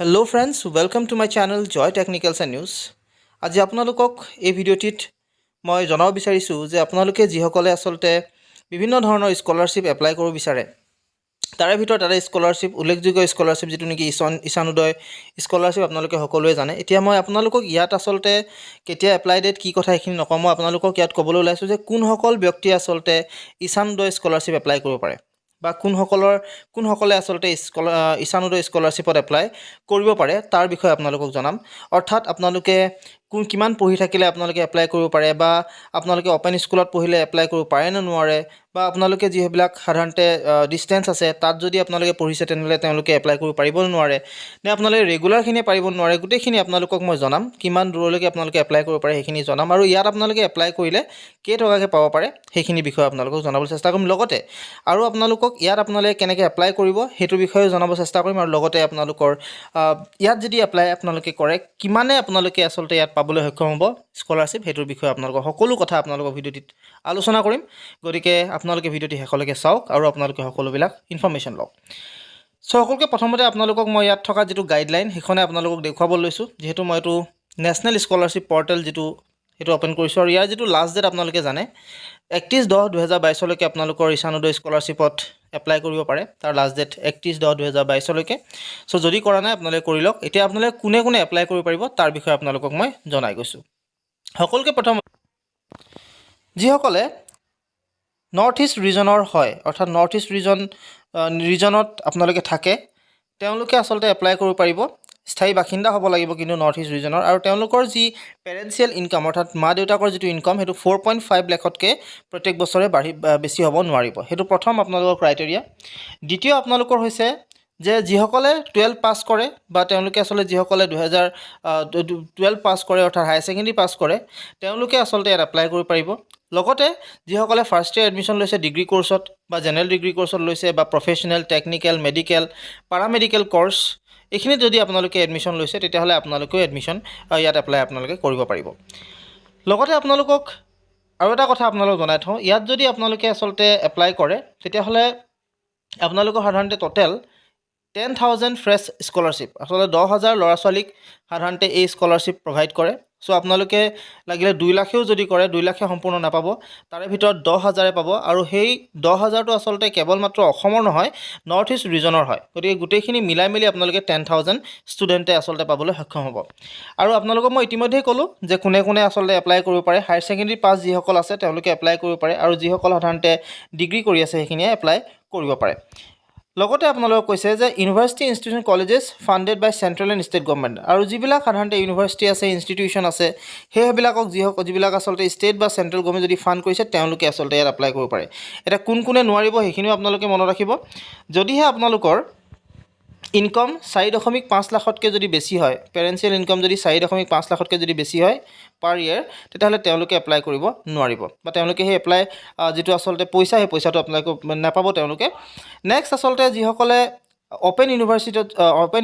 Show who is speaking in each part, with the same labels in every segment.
Speaker 1: Hello friends, welcome to my channel Joy Technicals and News. আজি আপোনালোকক এই ভিডিঅ'টিত মই জনাব বিচাৰিছোঁ যে আপোনালোকে যিসকলে আচলতে বিভিন্ন ধৰণৰ স্কলাৰশ্বিপ এপ্লাই কৰিব বিচাৰে, তাৰে ভিতৰত এটা স্কলাৰশ্বিপ, উল্লেখযোগ্য স্কলাৰশ্বিপ, যিটো নেকি ঈশান উদয় স্কলাৰশ্বিপ, আপোনালোকে সকলোৱে জানে। এতিয়া মই আপোনালোকক ইয়াত আচলতে কেতিয়া এপ্লাই ডেট, কি কথা, এইখিনি নকওঁ। মই আপোনালোকক ইয়াত ক'বলৈ ওলাইছোঁ যে কোনসকল ব্যক্তিয়ে আচলতে ঈশান উদয় স্কলাৰশ্বিপ এপ্লাই কৰিব পাৰে বা কোনসকলে আচলতে ঈশান উদয় স্কলাৰশ্বিপত এপ্লাই কৰিব পাৰে, তাৰ বিষয়ে আপোনালোকক জনাম। অৰ্থাৎ আপোনালোকে কোন কিমান পঢ়ি থাকিলে আপোনালোকে এপ্লাই কৰিব পাৰে বা আপোনালোকে অ'পেন স্কুলত পঢ়িলে এপ্লাই কৰিব পাৰে নে নোৱাৰে বা আপোনালোকে যিবিলাক সাধাৰণতে ডিষ্টেঞ্চ আছে, তাত যদি আপোনালোকে পঢ়িছে, তেনেহ'লে তেওঁলোকে এপ্লাই কৰিব পাৰিব নে নোৱাৰে, নে আপোনালোকে ৰেগুলাৰখিনিয়ে পাৰিব নোৱাৰে, গোটেইখিনি আপোনালোকক মই জনাম। কিমান দূৰলৈকে আপোনালোকে এপ্লাই কৰিব পাৰে, সেইখিনি জনাম আৰু ইয়াত আপোনালোকে এপ্লাই কৰিলে কেই টকাকৈ পাব পাৰে, সেইখিনি বিষয়ে আপোনালোকক জনাবলৈ চেষ্টা কৰিম। লগতে আৰু আপোনালোকক ইয়াত আপোনালোকে কেনেকৈ এপ্লাই কৰিব, সেইটোৰ বিষয়েও জনাব চেষ্টা কৰিম আৰু লগতে আপোনালোকৰ ইয়াত যদি এপ্লাই আপোনালোকে কৰে, কিমানে আপোনালোকে আচলতে ইয়াত পাবলৈ সক্ষম হ'ব স্কলাৰশ্বিপ, সেইটোৰ বিষয়ে আপোনালোকৰ সকলো কথা আপোনালোকৰ ভিডিঅ'টিত আলোচনা কৰিম। গতিকে আপোনালোকে ভিডিঅ'টি শেষলৈকে চাওক আৰু আপোনালোকে সকলোবিলাক ইনফৰ্মেশ্যন লওক। চ' সকলোকে প্ৰথমতে আপোনালোকক মই ইয়াত থকা যিটো গাইডলাইন, সেইখনে আপোনালোকক দেখুৱাব লৈছোঁ। যিহেতু মই এইটো নেশ্যনেল স্কলাৰশ্বিপ পৰ্টেল যিটো, সেইটো অ'পেন কৰিছোঁ আৰু ইয়াৰ যিটো লাষ্ট ডেট আপোনালোকে জানে, 31/10/2022লৈকে আপোনালোকৰ ঈশান উদয় স্কলাৰশ্বিপত এপ্লাই কৰিব পাৰে। তাৰ লাষ্ট ডেট 31/10/2022লৈকে। চ' যদি কৰা নাই, আপোনালোকে কৰি লওক। এতিয়া আপোনালোকে কোনে কোনে এপ্লাই কৰিব পাৰিব, তাৰ বিষয়ে আপোনালোকক মই জনাই গৈছোঁ। সকলোকে প্ৰথম যিসকলে নৰ্থ ইষ্ট ৰিজনৰ হয়, অৰ্থাৎ নৰ্থ ইষ্ট ৰিজনত আপোনালোকে থাকে, তেওঁলোকে আচলতে এপ্লাই কৰিব পাৰিব। স্থায়ী বাসিন্দা হ'ব লাগিব কিন্তু নৰ্থ ইষ্ট ৰিজনৰ আৰু তেওঁলোকৰ যি পেৰেণ্টছিয়েল ইনকাম, অৰ্থাৎ মা দেউতাকৰ যিটো ইনকাম, সেইটো 4.5 লেখতকৈ প্ৰত্যেক বছৰে বাঢ়ি বেছি হ'ব নোৱাৰিব। সেইটো প্ৰথম আপোনালোকৰ ক্ৰাইটেৰিয়া। দ্বিতীয় আপোনালোকৰ হৈছে যে যিসকলে 12 পাছ কৰে বা তেওঁলোকে আচলতে যিসকলে 2012 পাছ কৰে, অৰ্থাৎ হায়াৰ ছেকেণ্ডেৰী পাছ কৰে, তেওঁলোকে আচলতে ইয়াত এপ্লাই কৰিব পাৰিব। লগতে যিসকলে ফাৰ্ষ্ট ইয়েৰ এডমিশ্যন লৈছে ডিগ্ৰী কৰ্চত বা জেনেৰেল ডিগ্ৰী কৰ্চত লৈছে বা professional, technical, medical, paramedical course, এইখিনিত যদি আপোনালোকে এডমিশ্যন লৈছে, তেতিয়াহ'লে আপোনালোকেও এডমিশ্যন ইয়াত এপ্লাই আপোনালোকে কৰিব পাৰিব। লগতে আপোনালোকক আৰু এটা কথা আপোনালোকক জনাই থওঁ, ইয়াত যদি আপোনালোকে আচলতে এপ্লাই কৰে, তেতিয়াহ'লে আপোনালোকৰ সাধাৰণতে total 10,000 fresh scholarship, আচলতে 10,000 ল'ৰা ছোৱালীক সাধাৰণতে এই স্কলাৰশ্বিপ প্ৰভাইড কৰে। চ' আপোনালোকে লাগিলে 2 লাখেও যদি কৰে, 2 লাখে সম্পূৰ্ণ নাপাব, তাৰে ভিতৰত 10 হাজাৰে পাব। আৰু সেই 10 হাজাৰটো আচলতে কেৱল মাত্ৰ অসমৰ নহয়, নৰ্থ ইষ্ট ৰিজনৰ হয়। গতিকে গোটেইখিনি মিলাই মেলি আপোনালোকে 10,000 ষ্টুডেণ্টে আচলতে পাবলৈ সক্ষম হ'ব। আৰু আপোনালোকক মই ইতিমধ্যেই ক'লোঁ যে কোনে কোনে আচলতে এপ্লাই কৰিব পাৰে। হায়াৰ ছেকেণ্ডেৰী পাছ যিসকল আছে, তেওঁলোকে এপ্লাই কৰিব পাৰে আৰু যিসকল সাধাৰণতে ডিগ্ৰী কৰি আছে, সেইখিনিয়ে এপ্লাই কৰিব পাৰে। লগতে আপোনালোকক কৈছে যে university, institution, colleges funded by central and state government আৰু যিবিলাক সাধাৰণতে ইউনিভাৰ্চিটি আছে, ইনষ্টিটিউশ্যন আছে, সেইবিলাকক যিবিলাক আচলতে ষ্টেট বা চেণ্ট্ৰেল গভৰ্ণমেণ্ট যদি ফাণ্ড কৰিছে, তেওঁলোকে আচলতে ইয়াত এপ্লাই কৰিব পাৰে। এতিয়া কোন কোনে নোৱাৰিব, সেইখিনিও আপোনালোকে মনত ৰাখিব। যদিহে আপোনালোকৰ ইনকম 4.5 লাখতকৈ যদি বেছি হয়, পেৰেণ্টছিয়েল ইনকম যদি 4.5 লাখতকৈ যদি বেছি হয় পাৰ ইয়েৰ, তেতিয়াহ'লে তেওঁলোকে এপ্লাই কৰিব নোৱাৰিব বা তেওঁলোকে সেই এপ্লাই যিটো আচলতে পইচা, সেই পইচাটো আপোনালোকে নাপাব তেওঁলোকে। নেক্সট আচলতে যিসকলে অ'পেন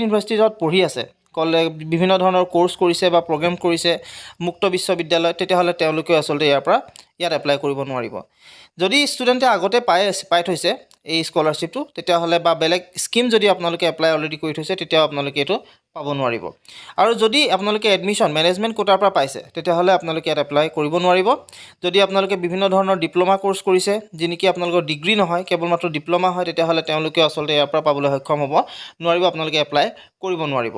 Speaker 1: ইউনিভাৰ্চিটিত পঢ়ি আছে, ক'লে বিভিন্ন ধৰণৰ ক'ৰ্চ কৰিছে বা প্ৰগ্ৰেম কৰিছে মুক্ত বিশ্ববিদ্যালয়ত, তেতিয়াহ'লে তেওঁলোকেও আচলতে ইয়াৰ পৰা ইয়াত এপ্লাই কৰিব নোৱাৰিব। যদি ষ্টুডেণ্টে আগতে পাই আছে, পাই থৈছে এই স্কলাৰশ্বিপটো, তেতিয়াহ'লে বা বেলেগ স্কীম যদি আপোনালোকে এপ্লাই অলৰেডি কৰি থৈছে, তেতিয়াও আপোনালোকে এইটো পাব নোৱাৰিব। আৰু যদি আপোনালোকে এডমিশ্যন মেনেজমেণ্ট কোটাৰ পৰা পাইছে, তেতিয়াহ'লে আপোনালোকে ইয়াত এপ্লাই কৰিব নোৱাৰিব। যদি আপোনালোকে বিভিন্ন ধৰণৰ ডিপ্ল'মা ক'ৰ্চ কৰিছে, যি নেকি আপোনালোকৰ ডিগ্ৰী নহয়, কেৱল মাত্ৰ ডিপ্ল'মা হয়, তেতিয়াহ'লে তেওঁলোকে আচলতে ইয়াৰ পৰা পাবলৈ সক্ষম হ'ব নোৱাৰিব, আপোনালোকে এপ্লাই কৰিব নোৱাৰিব।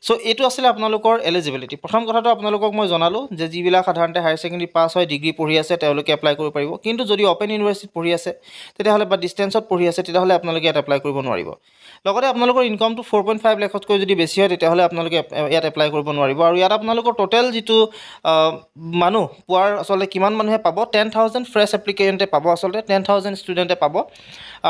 Speaker 1: চ' এইটো আছিলে আপোনালোকৰ এলিজিবিলিটি। প্ৰথম কথাটো আপোনালোকক মই জনালোঁ যে যিবিলাক সাধাৰণতে হায়াৰ ছেকেণ্ডেৰী পাছ হয়, ডিগ্ৰী পঢ়ি আছে, তেওঁলোকে এপ্লাই কৰিব পাৰিব। কিন্তু যদি অ'পেন ইউনিভাৰ্চিটিত পঢ়ি আছে তেতিয়াহ'লে বা ডিষ্টেঞ্চত পঢ়ি আছে, তেতিয়াহ'লে আপোনালোকে ইয়াত এপ্লাই কৰিব নোৱাৰিব। লগতে আপোনালোকৰ ইনকামটো 4.5 লেখতকৈ যদি বেছি হয়, তেতিয়াহ'লে আপোনালোকে ইয়াত এপ্লাই কৰিব নোৱাৰিব। আৰু ইয়াত আপোনালোকৰ ট'টেল যিটো মানুহ পোৱাৰ, আচলতে কিমান মানুহে পাব, 10,000 ফ্ৰেছ এপ্লিকেণ্টে পাব, আচলতে 10,000 ষ্টুডেণ্টে পাব।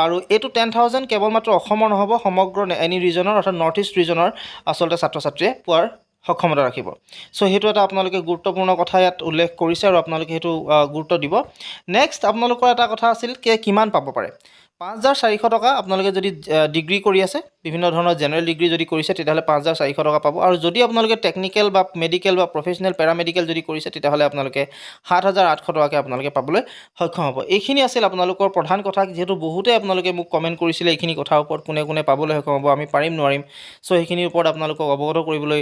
Speaker 1: আৰু এইটো 10,000 কেৱল মাত্ৰ অসমৰ নহ'ব, সমগ্ৰ এনি ৰিজনৰ, অৰ্থাৎ নৰ্থ ইষ্ট ৰিজনৰ আচলতে ছাত্ৰ ছাত্ৰীয়ে পোৱাৰ সক্ষমতা ৰাখিব। চ' সেইটো এটা আপোনালোকে গুৰুত্বপূৰ্ণ কথা ইয়াত উল্লেখ কৰিছে আৰু আপোনালোকে সেইটো গুৰুত্ব দিব। নেক্সট আপোনালোকৰ এটা কথা আছিল যে কিমান পাব পাৰে। 5,400 টকা আপোনালোকে যদি ডিগ্ৰী কৰি আছে বিভিন্ন ধৰণৰ জেনেৰেল ডিগ্ৰী যদি কৰিছে, তেতিয়াহ'লে 5400 টকা পাব। আৰু যদি আপোনালোকে টেকনিকেল বা মেডিকেল বা প্ৰফেচনেল পেৰামেডিকেল যদি কৰিছে, তেতিয়াহ'লে আপোনালোকে 7800 টকাকৈ আপোনালোকে পাবলৈ সক্ষম হ'ব। এইখিনি আছিল আপোনালোকৰ প্ৰধান কথা। যিহেতু বহুতে আপোনালোকে মোক কমেণ্ট কৰিছিলে এইখিনি কথাৰ ওপৰত, কোনে কোনে পাবলৈ সক্ষম হ'ব, আমি পাৰিম নোৱাৰিম। চ' সেইখিনিৰ ওপৰত আপোনালোকক অৱগত কৰিবলৈ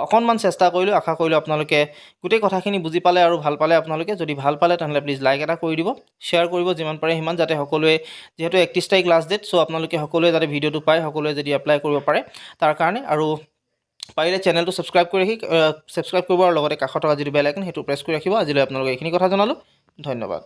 Speaker 1: অকণমান চেষ্টা কৰিলোঁ। আশা কৰিলোঁ আপোনালোকে গোটেই কথাখিনি বুজি পালে আৰু ভাল পালে। আপোনালোকে যদি ভাল পালে, তেনেহ'লে প্লিজ লাইক এটা কৰি দিব, শ্বেয়াৰ কৰিব যিমান পাৰে সিমান, যাতে সকলোৱে, যিহেতু 31 তাৰিখ লাষ্ট ডেট, চ' আপোনালোকে সকলোৱে যাতে ভিডিঅ'টো পায়, সকলোৱে যদি এপ্লাই কৰিব পাৰে তাৰ কাৰণে। আৰু পাৰিলে চেনেলটো ছাবস্ক্ৰাইব কৰি ৰাখি ছাবস্ক্ৰাইব কৰিব আৰু লগতে কাষত থকা যিটো বেল আইকন, সেইটো প্ৰেছ কৰি ৰাখিব। আজিলৈ আপোনালোকে এইখিনি কথা জনালোঁ। ধন্যবাদ।